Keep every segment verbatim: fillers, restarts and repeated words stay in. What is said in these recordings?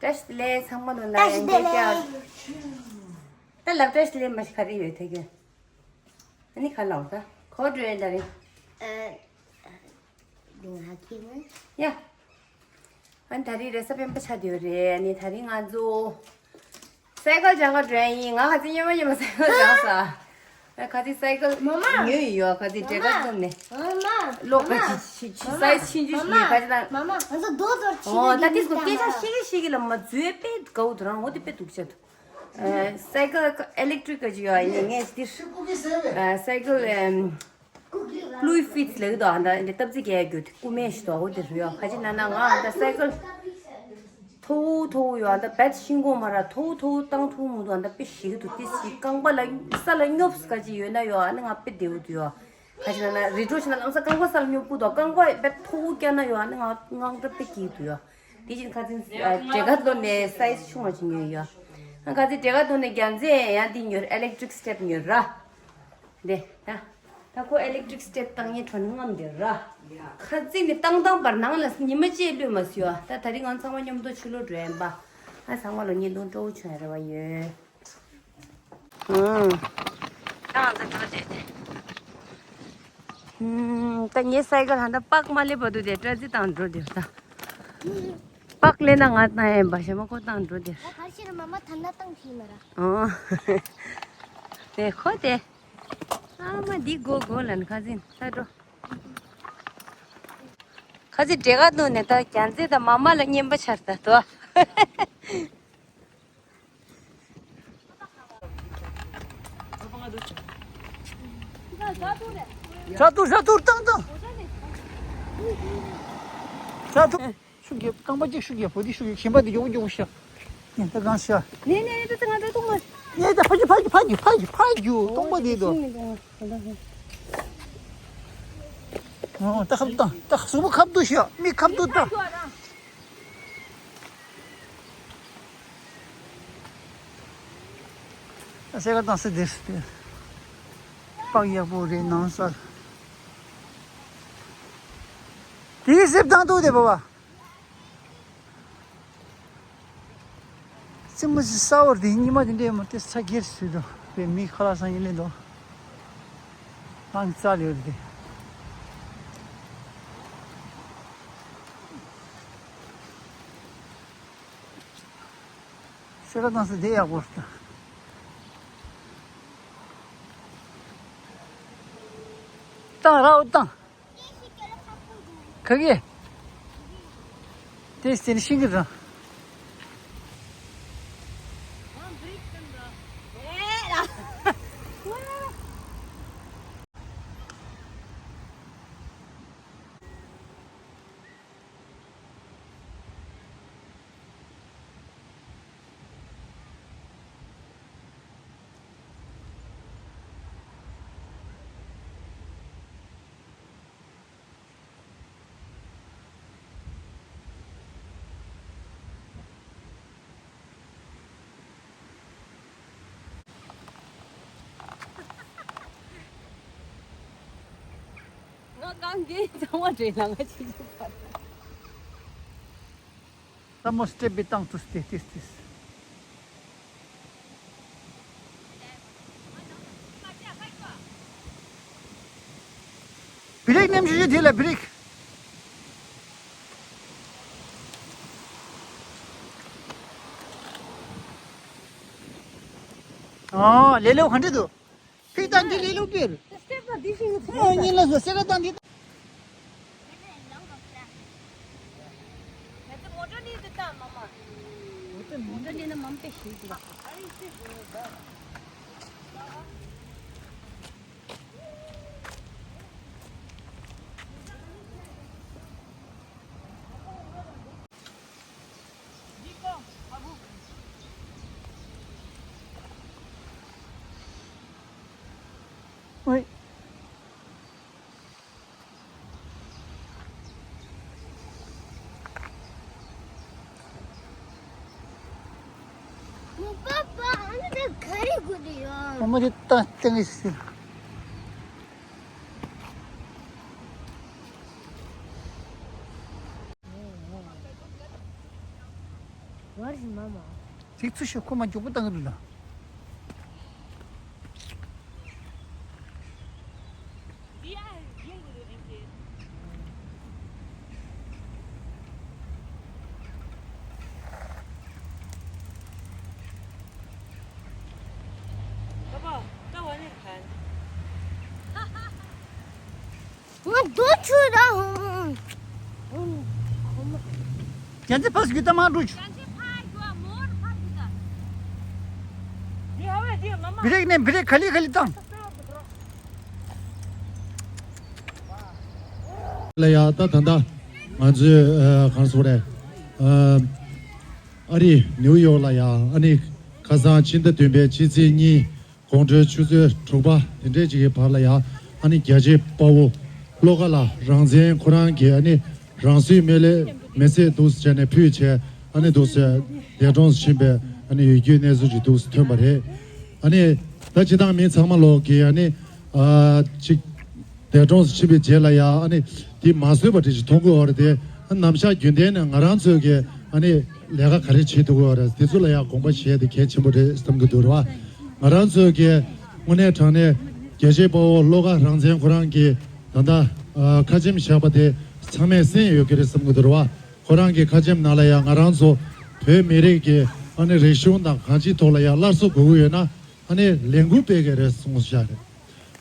བཀྲ་ཤིས་བདེ་ལེགས། ཚང་མ་ལོ་ན་ཡང་བསྐྱར། ད་ལབ། བཀྲ་ཤིས་བདེ་ལེགས་མ་ཤི་ག་རེ་ཡོད་ཐད་ཀྱི། ཨ་ནི་ག་ལ་འོ་ད་གོ་འགྲོ་ཡོད་ད་རེད། ཡ། ཨ་ནི་ད་རེས་རེས་གཟའ་སྤེན་པ་ཆགས་བསྡད་ཡོད་རེད། ཨ་ནི་ད་རེས་ང་ཚོ་སའི་ཀལ་སྦྱང་ག་འགྲོ་ཡ་ཡིན། ང་ཧ་ཅང་སྙེ་མ་སྙེ་མ་སའི་ཀལ་སྦྱངས་ས། ཨ་ཁ་ཅིག་སའི་ཀལ་མ་མ། ཉོས་ཡོད། ཁ་ཅིག་འབྲས་དཀར་སྟོན་ནས། མ་མ། ལོག་ག་ཅིག་ཅིག་ཅིག་སའི་ཛི་ཆུང་ཆུང་ཞིག་ཉོས། ཁ་ཅིག་ད། མ་མ། ང་ཚོ་རྡོ་རྡོར་ཆེ། ཨོ་ད་ཏིས་ཀོ་སྐད་ཆ་བཤད་གི་བཤད་གི་ལ་མ་འཛུལ་དཔེ་དགའ་བོ་འདུག་རང་འོ་དེ་དཔེ་སྡུག་ཅག་འདུག་ཨ་སའི་ཀལ་ཨི་ལེག་ཊི་རིག་ག་ཅིག་ཡོད། ཨ་ཡིན་ངས་འདིར་ཨ་སའི་ཀལ་ཨམ། Fluid Fit ལབ་ཀྱི་འདུག་ཨ་ད་འདི་སྟབས་རྩེ་རྒྱག་རྒྱུ་དེ་རྐུ་མས་ཤི་དོ་འོ་དེ་རུ་ཡོད། ཁ་ཅིག་ན་ན་ང་ཨ་ད་སའི་ཀལ་མཐོ་བོ་མཐོ་བོ་ཡོད། ཨ་ད་བེད་ཤིང་གོང་མ་ར་མཐོ་བོ་མཐོ་བོ་བཏང་ཐུབ་མི་འདུག་ཨ་ད་དཔེ་ཞིག་གི་འདུག་ཏིས་ཞིག་རྐང་པ་ལ་ས་ལ་སྙོབ་ས་ག་ཅིག་ཡོད་ན་ཡོད། ཨ་ནི་ང་དཔེ་བདེ་བོ་འདུག་ཡོད། ཁ་ཅིག་ན་ན་རི་ཁྲོད་ཕྱིན་ན་ལང་ས་རྐང་པ་ས་ལ་སྙོབ་དགོས་འདུག་རྐང་པ་དཔེ་མཐོ་བོ་བཀྱག་ན་ཡོད། ཨ་ནི་ང་དངངས་སྐྲག་དཔེ་སྐྱེ་གི་འདུག་ཡོད། དེ་བཞིན་ཁ་ཅིག་ཨ་འབྲས་དཀར་སྟོན་ནས་སའི་ཛི་ཆུང་བ་ཅིག་ཉོས་ཡོད། ཨ་ཁ་ཅིག་འབྲས་དཀར་སྟོན་ནས་རྒྱལ་མཚན་ཡང་འདི་ཉོས། ཨི་ལེག་ཊི་རིག་སི་ཊེབ་ཉོས་ར། འདི་ད། ད་ཁོ་ཨི་ལེག་ཊི་རིག་སི་ཊེབ་བཏང་ཉེ་དྲོ་ནི་རྔམ་འདི་ར། ཁ་ཅིག་ནི་བཏང་བཏང་བར་ནང་ལ་ཉི་མ་གཅིག་ལུས་མ་སོང་། ད་ད་རིང་ང་ཚང་མ་མཉམ་དུ་ཕྱི་ལོགས་འགྲོ་ཡིན་པ། ཨ་ཚང་མ་ལོ་གཉིས་སྟོང་སྤྲོ་བོ་བྱུང་ཡ་རེ་བ་ཡོད། ཨང་། ད་ང་ཚོ་འགྲོ་བསྡད་དེ། ཨང་། ད་ངའི་སའི་ཀལ་ཧ་ད་པགས་མ་སླེབས་བར་དུ་དེ་སྐྲ་རྩི་བཏང་འགྲོ་བསྡད་ད། པགས་སླེབས་ན་ང་བཏང་ཡིན་པ་ཞྭ་མོ་ཁོ་བཏང་འགྲོ་བསྡད། ད་གར་ཤི་རུ་མ་མ་ཐ་ན་བཏང་ཤི་མ་ར། ཨོ། དེ་ཁོ་དེ། ཨ་མ་འདི་དགོས་དགོས་ལན་ཁ་ཟིན་ས་འགྲོ། ཁ་ཟིན་འབྲས་དཀར་སྟོན་ནས་ད་རྒྱལ་མཚན་དང་མ་མ་ལ་རྔན་པ་ཆར་ད་དོ། ཤ་ཐུར་ཤ་ཐུར་བཏང་བཏང་། ཤ་ཐུར། ཤུགས་རྒྱབ། རྐང་པ་གཅིག་ཤུགས་རྒྱབ། བོ་དི་ཤུགས་རྒྱབ། གཞན་པ་དེ་མགྱོགས་པོ་མགྱོགས་པོ་ཤ། ནས་ད་གང་ཤ། ནས་ནས་ནས་ད་ང་ད་གཏོང་མ། ནས་ད་ཕ་གི་ཕ་གི་ཕ་གི་ཕ་གི་ཕ་གི་སྟོང་པ་དེ་དོ། ཨོ་ད་ཁབ་ཏུ་བཏང་། ད་གཟུགས་པོ་ཁབ་ཏུ་ཤ། མིག་ཁབ་ཏུ་བཏང་། ད་སེ་ག་བཏང་སེ་དེར་དེར། པགས་ཡག་པོ་རེད་ནང་སར། དེའི་གཟེབ་བཏང་འདུག་དེ་བ་བ། རྩེད་མོ་ཟི་ས་བར་དེ་ཉི་མ་དེ་འདྲའི་མ་དེ་ས་སྒེར་སུ་དོ། དེ་མི་ཁ་ལག་སང་ཡིན་ལེ་དོ། ཨང་རྩ་ལེ་བར་དེ། སེ་ག་བཏང་སེ་དེ་ཡག་པོ་རེད། བཏང་ར་འོ་བཏང་། ག་གེ། དེ་སེ་ནི་ཤིང་གི་ར། ང་གང་གིས་ཚང་མ་བྲེལ་ལ་ང་ཅི་ཅི་བར། ལྷ་མོ་སྤྲད་པའི་སྟངས་སུ་སྟེ་སྟེ་སྟེ། བི་རིག་མཉམ་ཞུ་ཞུ་དེ་ལ་བི་རིག་ཨོ་ལེ་ལོ་ག་འདྲ་འདུག་ཕིག་དང་འདི་ལས་ལུགས་པིར། སྟེགས་པ་འདི་ཤིང་གི་ཨོ་ཉིན་ལ་བཟོ་སེ་ར་དང་འདི། ང་ཚོ་མོ་ཊ་ནི་འདི་ལྟ་མ་མ། མོ་ཊ་ནི་ན་མམ་པེ་ཤིག་འདུག་ཨོའི། པ་པ། ཨ་ནི་ད་ག་རེ་དགོས་ནི་ཡོད། ཨ་མ་དེ་ད་སྟེང་གི་ཟེར། ང་རིག་མ་མ། ཚིག་ཚུ་ཤོད། ཁོ་མ་མགྱོགས་པོ་བཏང་གི་འདུག་ད། འདི་ཨ་ཡོང་གི་འདུག་ཨེ་ཀེ། ང་རྡོ་ཆུ་ར་ཧོ། རྒྱ་ཚེ་ཕ་སྒྱུ་ད་མ་འགྲོ་ཆུ། བི་རེག་ནས་བི་རེག་ག་ལི་ག་ལི་བཏང་། ལ་ཡ་ད་ད་ད་ང་ཚོའི་ཨ་གང་སོ་རེད། ཨ་ཨ་རི་ནིའུ་ཡོག་ལ་ཡ་ཨ་ནི་ཁ་སང་ཕྱི་ཟླ་བདུན་པའི་ཕྱི་ཚེས་གཉིས། དགོང་དྲོའི་ཆུ་ཚོད་དྲུག་པ་དེ་འདྲས་ཅིག་གི་བར་ལ་ཡང་ཨ་ནི་རྒྱལ་གཅེས་དཔའ་བོ་བློ་དགའ་ལགས་རང་བཙན་ཁོ་རང་གིས་ཨ་ནི་རང་སྲིད་མེ་ལེ་མེ་བསྲེགས་འདུག་སེ་བྱས་ནས་ཕུལ་བྱས། ཨ་ནི་འདུག་སེ་འདས་གྲོངས་སུ་ཕྱིན་པའི་ཨ་ནི་ཡུལ་རྒྱུས་གནས་ཚུལ་ཅིག་འདུག་སེ་ཐོན་པ་རེད། ཨ་ནི་ད་སྤྱིར་བཏང་མི་ཚང་མ་ལོག་གིས་ཨ་ནི་ཨ་ཅིག་འདས་གྲོངས་སུ་ཕྱིན་པའི་རྗེས་ལ་ཡང་ཨ་ནི་དེ་མ་བཟོད་པ་འདྲ་ཞིག་མཐོང་གི་ཡོད་རེད་དེ། ནམ་ཞག་རྒྱུན་ལྡན་ནས་ང་རང་ཚོས་ཀྱི་ཨ་ནི་ལས་ཀ་ག་རེ་བྱེད་ཐུབ་ཀྱི་ཡོད་རེད། དེ་ཚོ་ལ་ཡང་དགོངས་པ་བཞེས་དེ་གལ་ཆེན་པོ་རེད་བསམ་གྱི་འདུག་རེད་བ། ང་རང་ཚོས་ཀྱི་དངོས་གནས་དྲང་གནས་རྒྱལ་གཅེས་དཔའ་བོ་བློ་དགའ་རང་བཙན་ཁོ་རང་གིས་ད་ལྟ་ཁ་ཆེམས་བཞག་པ་དེ་ཚང་མས་གསན་ཡོད་ཀྱི་རེད་བསམ་གྱི་འདུག་རེད་བ། ཁོ་རང་གི་ཁ་ཆེམས་ནང་ལ་ཡང་ང་རང་ཚོ་བོད་མི་རིགས་ཀྱི་ཨ་ནི་རིག་གཞུང་དང་གང་ཅིའི་ཐོག་ལ་ཡང་སླར་གསོ་དགོས་ཀྱི་ཡོད་ན་ཨ་ནི་ལས་འགུལ་སྤེལ་གྱི་རེད་གསུངས་བཞག་རེད།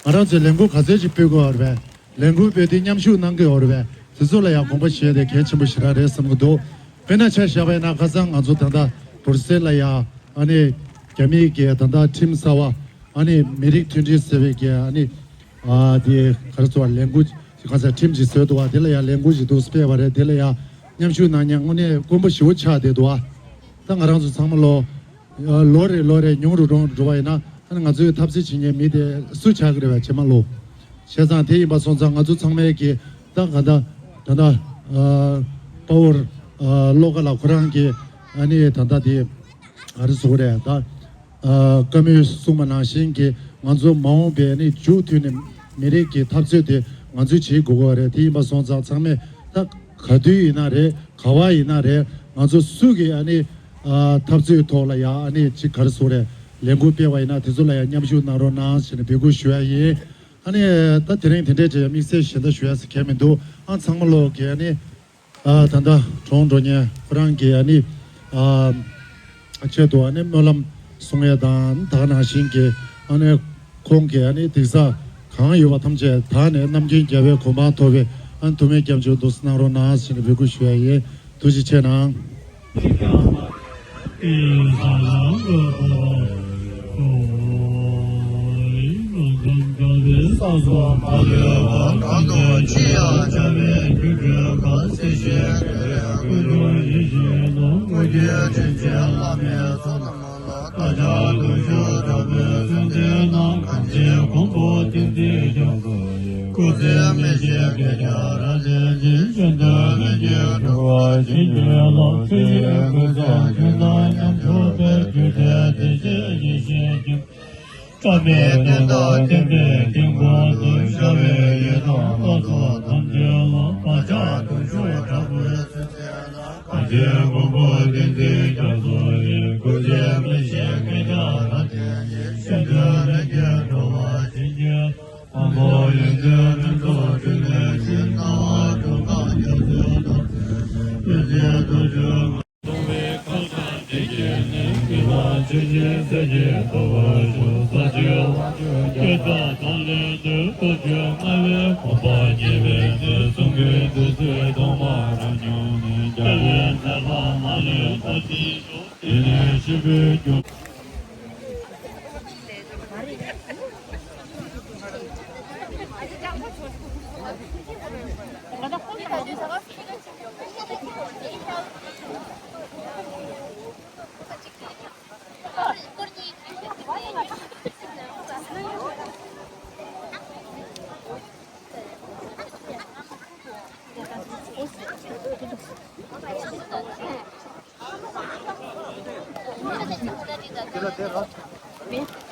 ང་རང་ཚོས་ལས་འགུལ་ག་ཚོད་ཅིག་སྤེལ་དགོས་པ་རེད་པས། ལས་འགུལ་སྤེལ་དུས་མཉམ་ཞུགས་གནང་གི་ཡོད་རེད་པས། དེ་ཚོ་ལ་ཡང་དགོངས་པ་བཞེས་ཏེ་གལ་ཆེན་པོ་ཞེ་དྲག་རེད་བསམ་གྱི་འདུག་དཔེར་ན་ཆ་བཞག་པ་ཡིན་ན་ཁ་སང་ང་ཚོ་ད་ལྟ་སྦུར་སེལ་ལ་ཡང་ཨ་ནི་རྒྱ་མིའི་གི་ད་ལྟ་ཁྲིམས་གསར་བ་ཨ་ནི་མི་རིགས་མཐུན་སྒྲིལ་ཟེར་བའི་གི་ཨ་ནི་ཨ་དེ་ག་རེ་ཟེར་བ་ལས་འགུལ་ག་ས་ཁྲིམས་ཅིག་བཟོས་འདུག་བ། དེ་ལ་ཡང་ལས་འགུལ་ཞིག་འདུག་སྤེལ་བ་རེད། དེ་ལ་ཡང་མཉམ་ཞུགས་གནང་མཁན་དངོས་གནས་དཀོན་པོ་ཞེ་པོ་ཆགས་བསྡད་འདུག་བ། ད་ང་རང་ཚོ་ཚང་མ་ལོ། ལོ་རེ་ལོ་རེ་ཉུང་རུ་འགྲོ་འགྲོ་བ་ཡིན་ན་ཨ་ནི་ང་ཚོའི་འཐབ་རྩོད་བྱེད་མཁན་མི་དེ་སུ་ཆགས་ཀྱི་རེད་བ་ཇེ་མང་ལོ། བྱས་ཙང་དེ་ཡིན་པ་སོང་ཙང་ང་ཚོ་ཚང་མས་ཀྱི་ད་ག་ད་ད་ད་དཔའ་བོར་བློ་དགའ་ལགས་ཁོ་རང་གི་ཨ་ནི་ད་ད་དེ་ཨ་རི་སུ་རེད་ད་བཀའ་མོལ་གསུངས་པ་ནང་བཞིན་གྱི་ང་ཚོ་མ་འོངས་པའི་ཨ་ནི་མཇུག་མཐུད་ནས་མི་རིགས་ཀྱི་འཐབ་རྩོད་དེ་ང་ཚོས་བྱེད་དགོས་ཀྱི་རེད། དེ་ཡིན་པ་སོང་ཙང་ཚང་མས་ད་ག་དུས་ཡིན་ན་རེད། ག་བ་ཡིན་ན་རེད། ང་ཚོ་སུ་གིས་ཨ་ནི་ཨ་འཐབ་རྩོད་ཐོག་ལ་ཡང་ཨ་ནི་ཅིག་ག་རེ་ཟེར་རེད། ལས་འགུལ་སྤེལ་བ་ཡིན་ན་དེ་ཚོ་ལ་ཡང་མཉམ་ཞུགས་གནང་རོགས་གནང་ཞེས་ནས་འབོད་སྐུལ་ཞུ་ཡ་ཡིན། ཨ་ནི་ད་དེ་རིང་དེ་འདྲས་ཀྱི་དམིགས་བསལ་གཞན་དག་ཞུ་ཡ་ཟེར་མཁན་མི་འདུག་ཨ་ཚང་མ་ལོག་གི་ཨ་ནི་ཨ་ད་ལྟ་གྲོངས་འགྲོ་མཁན་ཁོ་རང་གི་ཨ་ནི་ཨ་ཆེད་དུ་ཨ་ནི་སྨོན་ལམ་གསུང་ཡ་དང་ད་ག་ནང་བཞིན་གྱི་ཨ་ནི་ཁོང་གི་ཨ་ནི་གདུགས་གང་ཡོད་པ་ཐམས་ཅད་དག་ནས་རྣམ་མཁྱེན་རྒྱལ་བའི་གོ་འཕང་ཐོབ་པའི་ཨ་ནི་ཐུགས་སྨོན་སྐྱབས་འཇུག་འདུག་སེ་གནང་རོགས་གནང་ཞེས་ནས་འབོད་སྐུལ་ཞུ་ཡ་ཡིན། ཐུགས་རྗེ་ཆེ་གནང་། དེ་ལ་དེ་ར།